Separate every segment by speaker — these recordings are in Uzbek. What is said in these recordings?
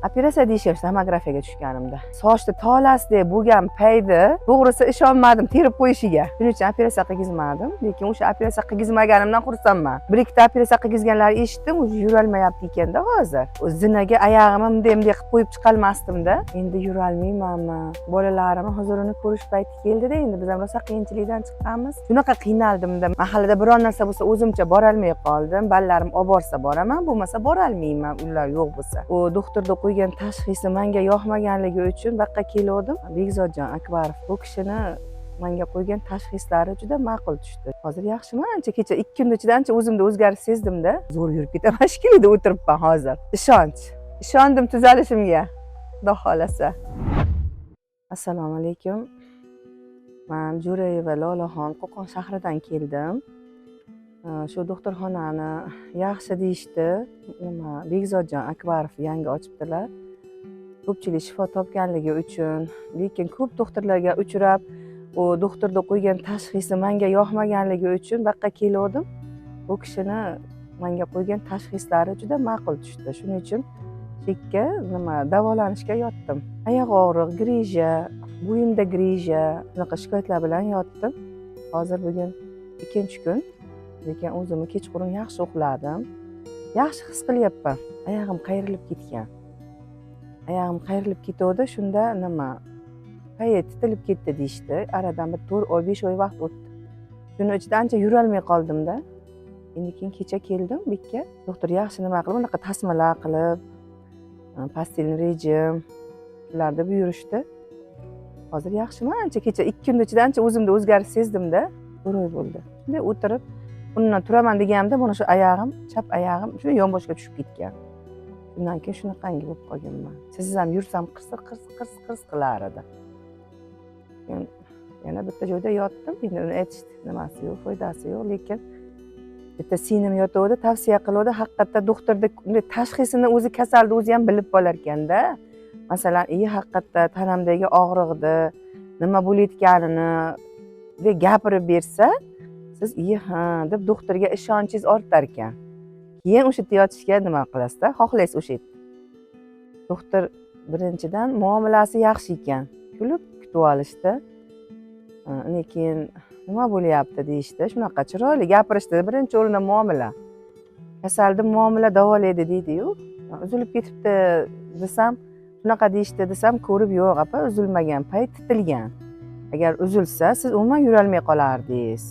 Speaker 1: Operatsiya deyishyapti tomografiyaga tushganimda. Sochni tolasidek bo'lgan paydi, to'g'risi, ishonmadim terib qo'yishiga. Shuning uchun operatsiya qilgizmadim, lekin o'sha operatsiya qilgizmaganimdan xursandman. Bir ikkita operatsiya qilgizganlarni eshitdim, уже yurolmayapti ekanda hozir. Zinaga oyog'imni bunday bunday qilib qo'yib chiqolmasdimda. Endi yurolmaymanmi? Bolalarimni huzurini ko'rish payti keldida, endi biz ham rosa qiyinchilikdan chiqqanmiz. Shunaqa qiynaldimda. Mahallada biron narsa bo'lsa, o'zimcha borolmay qoldim. Bolalarim olib borsa boraman, bo'lmasa borolmayman, ular yo'q bo'lsa. U doktorda qo'ygan tashxisi menga yoqmaganligi uchun bu yoqqa keluvdim. Bekzodjon Akbarov, bu kishini menga qo'ygan tashxislari juda ma'qul tushdi. Hozir yaxshiman ancha. Kecha 2 kun ichida ancha o'zimda o'zgarish sezdimda. Zo'r yurib ketaman shekilli deb o'tiribman hozir. Ishonch, ishondim tuzalishimga, Xudo xohlasa. Assalomu alaykum. Man Jo'rayeva Lolaxon, Qo'qon shahridan keldim. Shu doktorxonani yaxshi deyishdi. Nima, Bekzodjon Akbarov yangi ochibdilar. Ko'pchilik shifo topganligi uchun, lekin ko'p doktorlarga uchrab, u doktorda qo'ygan tashxisi menga yoqmaganligi uchun bu yoqqa keluvdim. Bu kishini menga qo'ygan tashxislari juda ma'qul tushdi. Shuning uchun chekka nima, davolanishga yotdim. Oyoq og'riq, грыжа, bo'yimda грыжа, shunaqa shikoyatlar bilan yotdim. Hozir bugun ikkinchi kun, lekin o'zimni kechqurun yaxshi uxladim, yaxshi his qilyapman. Oyog'im qayrilib ketgan, oyog'im qayrilib ketuvdi. Shunda nima, pay titilib ketdi deyishdi. Aradan bir 4 oy, 5 oy vaqt o'tdi. Shuni ichida ancha yurolmay qoldimda. Endi keyin kecha keldim bu yerga. Doktor yaxshi nima qilib, unaqa tasmalar qilib, постельный rejim, shularni buyurishdi. Hozir yaxshiman ancha. Kecha 2 kun ichida ancha o'zimda o'zgarish sezdimda. 4 oy bo'ldi. Shunday o'tirib, undan turaman deganimda, mana shu oyog'im, chap oyog'im shunday yonboshga tushib ketgan. Shundan keyin shunaqangi bo'lib qolganman. Siz ham yursam qirs qirs qirs qirs qilar edi. Keyin yana bitta joyda yotdim. Endi uni aytishdi, nimasi yo'q, foydasi yo'q, lekin bitta singlim yotuvdi, tavsiya qiluvdi. Haqiqatda doktorni bunday tashxisini o'zi kasalni o'zi ham bilib qolar ekanda. Masalan, i haqiqatda tanamdagi og'riqni, nima bo'layotganini deb gapirib bersa, siz i ha deb doktorga ishonchingiz ortar ekan. Keyin o'sha yerda yotishga nima qilasizda, xohlaysiz o'sha yerda. Doktor birinchidan muomalasi yaxshi ekan, kulib kutib olishdi. Undan keyin nima bo'lyapti deyishdi, shunaqa chiroyli gapirishdi. Birinchi o'rinda muomala, kasalni muomala davolaydi deydiyu. Uzilib ketibdi desam, shunaqa deyishdi desam, ko'rib, yo'q opa, uzilmagan, pay titilgan, agar uzilsa, siz umuman yurolmay qolardingiz,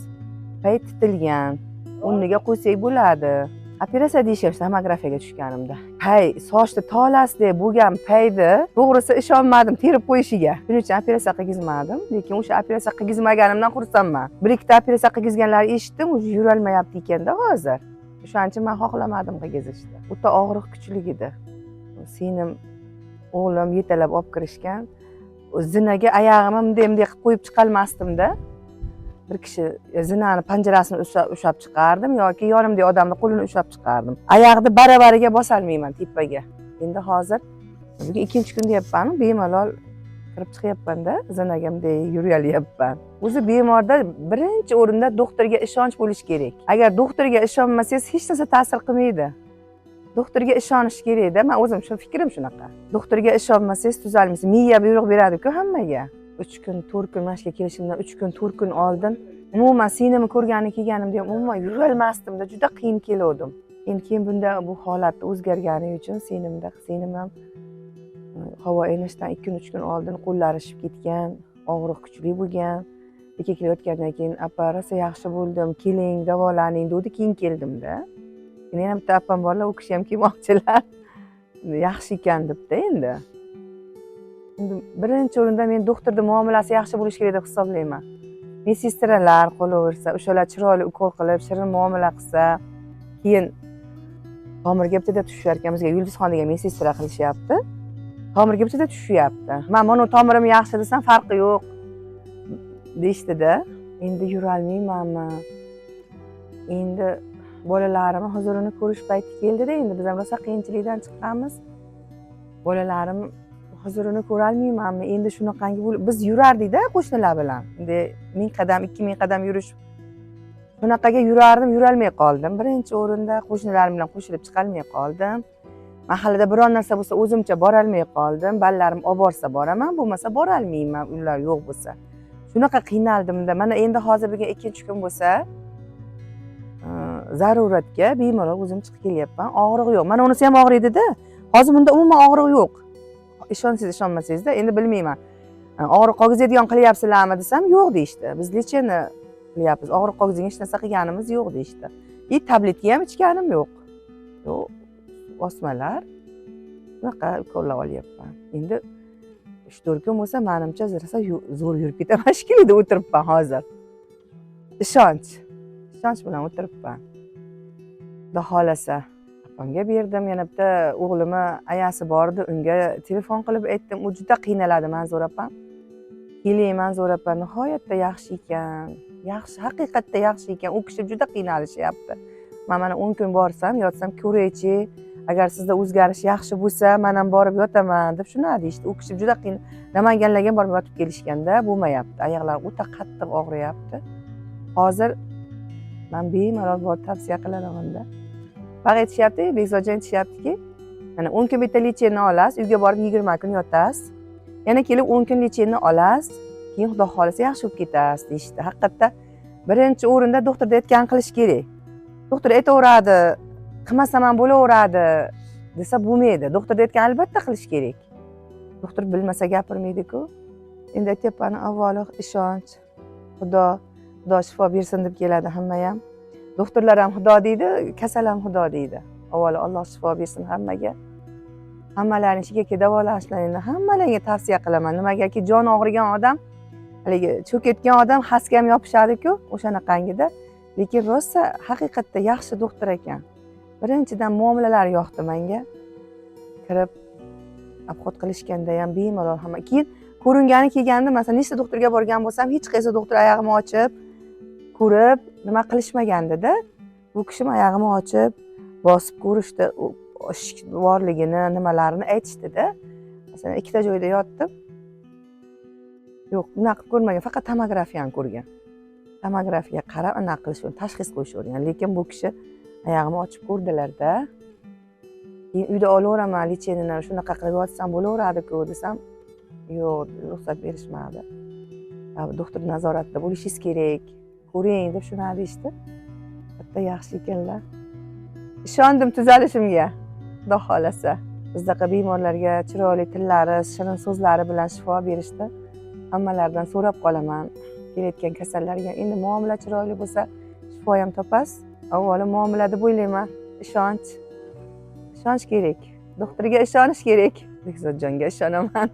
Speaker 1: pay titilgan, o'rniga qo'ysak bo'ladi. Operatsiya deyishyapti tomografiyaga tushganimda. Pay sochni tolasidek bo'lgan paydi, to'g'risi, ishonmadim terib qo'yishiga. Shuning uchun operatsiya qilgizmadim, lekin o'sha operatsiya qilgizmaganimdan xursandman. Bir ikkita operatsiya qilgizganlarni eshitdim, уже yurolmayapti ekanda hozir. O'shaning uchun man xohlamadim qilgizishni. O'ta og'riq kuchli edi. Singlim, o'g'lim yetalab olib kirishgan. Zinaga oyog'imni bunday bunday qilib qo'yib chiqolmasdimda. Bir kishi zinani panjarasini ushlab chiqardim yoki yonimdagi odamni qo'lini ushlab chiqardim. Oyog'ni baravariga bosolmayman tepaga. Endi hozir bugun ikkinchi kun deyapmanu, bemalol kirib chiqyapmanda, zinaga bunday yuralyapman. O'zi bemorda birinchi o'rinda doktorga ishonch bo'lishi kerak. Agar doktorga ishonmasangiz, hech narsa ta'sir qilmaydi. Doktorga ishonish kerakda. Man o'zim shu fikrim shunaqa. Doktorga ishonmasangiz, tuzalmaysiz. Miya buyruq beradiku hammaga. 3 kun, 4 kun, mana shu yerga kelishimdan 3 kun, 4 kun oldin umuman singlimni ko'rgani kelganimda ham umuman yurolmasdimda, juda qiyin keluvdim. Endi keyin bunda bu holat o'zgargani uchun singlim ham havo enishdan 2 kun, 3 kun oldin qo'llari shishib ketgan, og'riq kuchli bo'lgan. Bekka kelayotgandan keyin, opa, rosa yaxshi bo'ldim, keling, davolaning degandi. Keyin keldimda. Endi yana bitta opam borlar, u kishi ham kelmoqchilar, yaxshi ekan debda. Endi birinchi o'rinda men doktorni muomalasi yaxshi bo'lishi kerak deb hisoblayman. Медсестра lar qolaversa, o'shalar chiroyli ukol qilib, shirin muomala qilsa. Keyin tomirga bittada tushar ekan. Bizga Yulduzxon degan медсестра qilishyapti, tomirga bittada tushyapti. Man mana tomirim yaxshi desam, farqi yo'q deyishdida. Endi yurolmaymanmi? Endi bolalarimni huzurini ko'rish payti keldida, endi biz ham rosa qiyinchilikdan chiqqanmiz. Bolalarim huzurini ko'rolmaymanmi? Endi shunaqangi biz yurardikda qo'shnilar bilan, endi 1000 qadam, 2000 qadam yurish, shunaqaga yurardim, yurolmay qoldim. Birinchi o'rinda qo'shnilarim bilan qo'shilib chiqolmay qoldim. Mahallada biron narsa bo'lsa, o'zimcha borolmay qoldim. Bolalarim olib borsa boraman, bo'lmasa borolmayman, ular yo'q bo'lsa. Shunaqa qiynaldimda. Mana endi hozir bugun ikkinchi kun bo'lsa, zaruratga bemalol o'zim chiqib kelyapman. Og'riq yo'q. Mana unisi ham og'riydi-da. Hozir bunda umuman og'riq yo'q. Ishonsangiz, ishonmasangizda, endi bilmayman. Og'riq qolgizadigan qilyapsizlarmi desam, yo'q deyishdi. Biz лечение qilyapmiz. Og'riq qolgizadigan hech narsa qilganimiz yo'q deyishdi. И tabletka ham ichganim yo'q. Yo'q, osmalar. Shunaqa ukollar olyapman. Endi 3-4 kun bo'lsa, manimcha, rosa zo'r yurib ketaman shekilli deb o'tiribman hozir. Ishonch. Ishonch bilan o'tiribman. Xudo xohlasa, opamga berdim. Yana bitta o'g'limni ayasi bordi, unga telefon qilib aytdim. U juda qiynaladi, Manzura opam. Keling, Manzura opa nihoyatda yaxshi ekan. Yaxshi, haqiqatda yaxshi ekan. U kishi juda qiynalishyapti. Man mana 10 kun borsam, yotsam ko'raychi, agar sizda o'zgarish yaxshi bo'lsa, man ham borib yotaman deb shunaqa deyishdi. U kishi juda qiyin. Namanganlarga ham borib yotib kelishganda bo'lmayapti. Oyoqlari o'ta qattiq og'riyapti. Hozir man bemalol borib tavsiya qilaman-da. Baq aytishyapti, Bekzodjon aytishyaptiki, mana 10 kun bitta лечение olasiz, uyga borib 20 kun yotasiz. Yana kelib 10 kun лечение olasiz, keyin Xudo xohlasa yaxshi bo'lib ketasiz deyishdi. Haqiqatda birinchi o'rinda doktorda aytgan qilish kerak. Doktor aytaveradi, qilmasam ham bo'laveradi desa bo'lmaydi. Doktorda aytgan albatta qilish kerak. Doktor bilmasa gapirmaydi-ku. Endi aytyapman, avvalo ishonch, Xudo, Xudo shifo bersin deb keladi hamma ham. Doktorlar ham Xudo deydi, kasal ham Xudo deydi. Avvalo Alloh shifo bersin hammaga. Hammalaring ichiga davolashlaringni hammalariga tavsiya qilaman. Nimagaki jon og'rigan odam, haligi cho'kayotgan odam xasga ham yopishadi-ku, o'shanaqangida. Lekin rosa haqiqatda yaxshi doktor ekan. Birinchidan muomalalari yoqdi menga. Kirib обход qilishganda ham bemalol hamma. Keyin ko'ringani kelganda, masalan, nechta doktorga borgan bo'lsam, hech qaysi doktor oyog'imni ochib, ko'rib, nima qilishmagandida. Bu kishi oyog'imni ochib, bosib ko'rishdi, shik borligini, nimalarini aytishdida. Masalan, ikkita joyda yotdim. Yo'q, unaqa qilib ko'rmagan, faqat tomografiyani ko'rgan. Tomografiyaga qarab anaqa qilishgan, tashxis qo'yishavergan. Lekin bu kishi oyog'imni ochib ko'rdilarda. Keyin uyda olaveraman лечение ni, shunaqa qilib yotsam bo'laveradi-ku desam, yo'q, ruxsat berishmadi. Doktor nazoratida bo'lishingiz kerak, ko'ring deb shunaqa deyishdi. Katta yaxshi ekanlar. Ishondim tuzalishimga, Xudo xohlasa. Bizdaqa bemorlarga chiroyli tillari, shirin so'zlari bilan shifo berishdi. Hammalaridan so'rab qolaman kelayotgan kasallarga. Endi muomala chiroyli bo'lsa, shifo ham topasiz. Avvalo muomala deb o'ylayman. Ishonch. Ishonch kerak. Doktorga ishonish kerak. Bekzodjonga ishonaman.